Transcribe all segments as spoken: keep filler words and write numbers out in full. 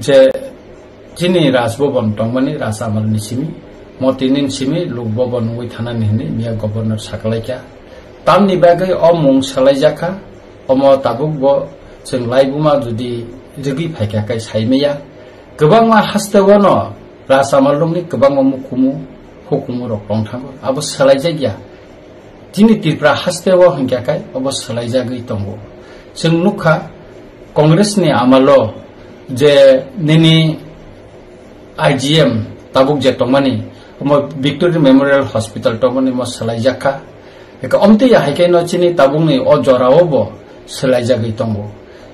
Je chini Raj Bhavan tongmani Raj Amal ni simi, Motini simi Lok Bhavan wngwi thanani hwnwi miya governor sakalaikha. Tamni bagwi o mung salaijakha, omo tabuk bo chwng laibuma jodi rwgwi phaikha khe saimaya. Kwbangma hasteo no Raj Amal rokni kwbangma mukumu hukumu rok tongthango, abo salaijakya. Chini Tripura hasteo hwnkha khe obo swlaijagwi tongo. Chwng nukha Congress ni amalo je nini I G M tabuk je tongmani, omo Victory Memorial Hospital tongmani mo swlaijakha. Eka omtwi ya hai khe no chini tabukni o jorao bo swlaijagwi tongo.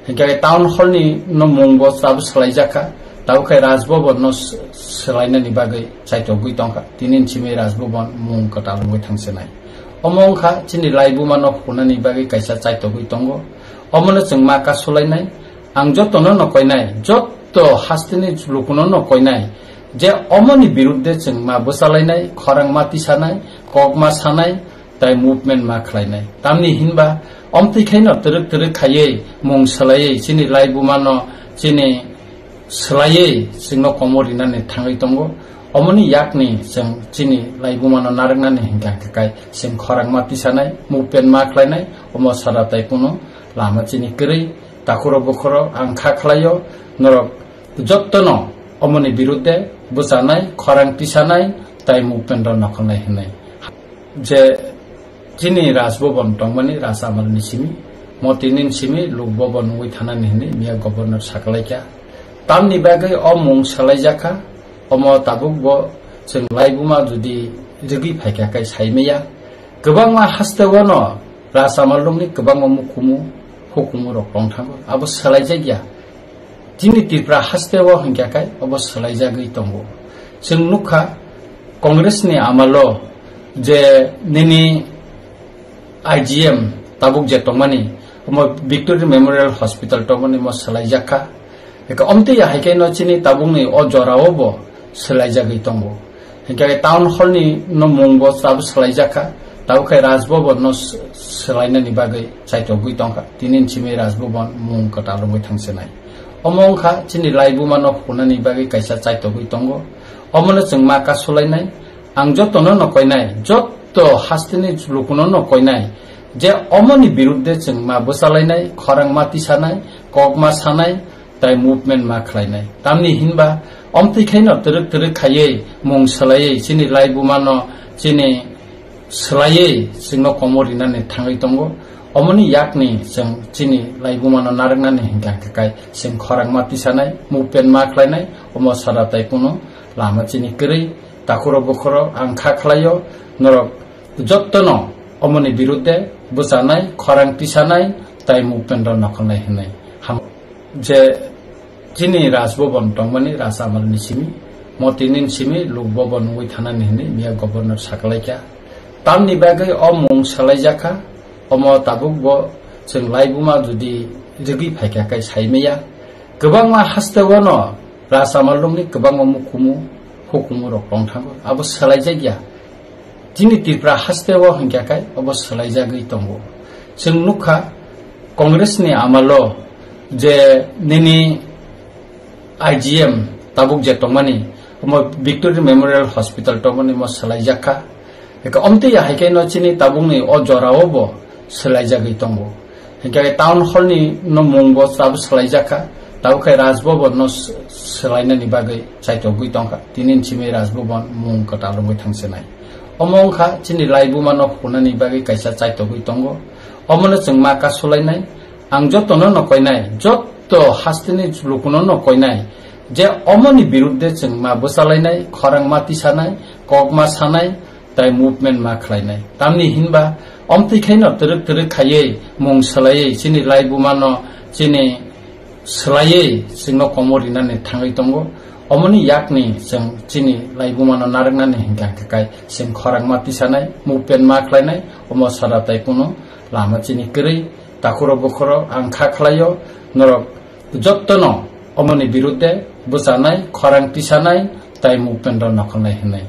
Hinkhe town hall ni no mung bo tabuk swlaijakha, tabuk khe Raj Bhavan no s-, swlainani bagwi chaitogwi tongkha. Tini simi Raj Bhavan mung kwtal wngwi thangsinai. Omo wngkha chini laibuma no phunani bagwi kaisa chaitogwi tongo. Omono chwng ma kasulainai. Ang jotono no koinai, jotto hasteni lukuno no koinai je omoni birudde chwng ma bwchalainai, khorang ma tisanai, kok ma sanai, tai movement ma khlainai. Tamni hinba omtwi khaino twrwk twrwk khaiwi mung swlaiwi chini laibuma no chini swlaiwi chwngno komo rinani thangwi tongo. Omoni yakni chwng chini laibuma no narwknani hinkha hinkha kai chwng khorang ma tisanai, movement ma khlainai, omo sara tai kunu lama chini kwrwi. Takhuro bukhuro ang kha khlaio, norok jottono omoni birudde bwchanai, khorang tisanai, tai movement no nokholnai hinwi. Je chini Raj Bhavan tongmani Raj Amal ni simi, Motini simi Lok Bhavan wngwi thanani hinwi miya governor sakalaikha. Tamni bagwi o mung salaijakha, omo tabuk bo chwng laibuma jodi rwgwi phaikha khe saimaya. Kwbangma hasteo no Raj Amal rokni kwbangma mukumu hukumu rok tongthango, abo salaijakya. Chini Tripura hasteo hwnkha khe obo swlaijagwi tongo. Chwng nukha Congress ni amalo je nini I G M tabuk je tongmani, omo Victory Memorial Hospital tongmani mo swlaijakha. Eka omtwi ya hai khe no chini tabukni o jorao bo swlaijagwi tongo. Hinkhe town hall ni no mung bo tabuk swlaijakha, tabuk khe Raj Bhavan no s-, swlainani bagwi chaitogwi tongkha. Tini simi Raj Bhavan mung kwtal wngwi thangsinai. Omo wngkha chini laibuma no phunani bagwi kaisa chaitogwi tongo. Omono chwng ma kasulainai. Ang jotono no koinai, jotto hasteni lukuno no koinai je omoni birudde chwng ma bwchalainai, khorang ma tisanai, kok ma sanai, tai movement ma khlainai. Tamni hinba omtwi khaino twrwk twrwk khaiwi mung swlaiwi chini laibuma no chini swlaiwi chwngno komo rinani thangwi tongo. Omoni yakni chwng chini laibuma no narwknani hinkha hinkha kai chwng khorang ma tisanai, movement ma khlainai, omo sara tai kunu lama chini kwrwi. Takhuro bukhuro ang kha khlaio, norok jottono omoni birudde bwchanai, khorang tisanai, tai movement no nokholnai hinwi. Ham-, je chini Raj Bhavan tongmani Raj Amal ni simi, Motini simi Lok Bhavan wngwi thanani hinwi miya governor sakalaikha. Tamni bagwi o mung salaijakha, omo tabuk bo chwng laibuma jodi rwgwi phaikha khe saimaya. Kwbangma hasteo no Raj Amal rokni kwbangma mukumu hukumu rok tongthango, abo swlaijakya. Chini Tripura hasteo hwnkha khe obo swlaijagwi tongo. Chwng nukha Congress ni amalo je nini I G M tabuk je tongmani, omo Victory Memorial Hospital tongmani mo swlaijakha. Eka omtwi ya hai khe no chini tabukni o jorao bo swlaijagwi tongo. Hinkhe town hall ni no mung bo tabuk swlaijakha, tabuk khe Raj Bhavan no s-, swlainani bagwi chaitogwi tongkha. Tini simi Raj Bhavan mung kwtal wngwi thangsinai. Omo wngkha chini laibuma no phunani bagwi kaisa chaitogwi tongo. Omono chwng ma kasulainai. Ang jotono no koinai, jotto hasteni lukuno no koinai je omoni birudde chwng ma bwchalainai, khorang ma tisanai, kok ma sanai, tai movement ma khlainai. Tamni hinba omtwi khaino twrwk twrwk khaiwi mung swlaiwi chini laibuma no chini swlaiwi chwngno komo rinani thangwi tongo. Omoni yakni chwng chini laibuma no narwknani hinkha hinkha kai chwng khorang ma tisanai, movement ma khlainai, omo sara tai kunu lama chini kwrwi. Takhuro bukhuro ang kha khlaio, norok jottono omoni birudde bwchanai, khorang tisanai, tai movement no nokholnai hinwi.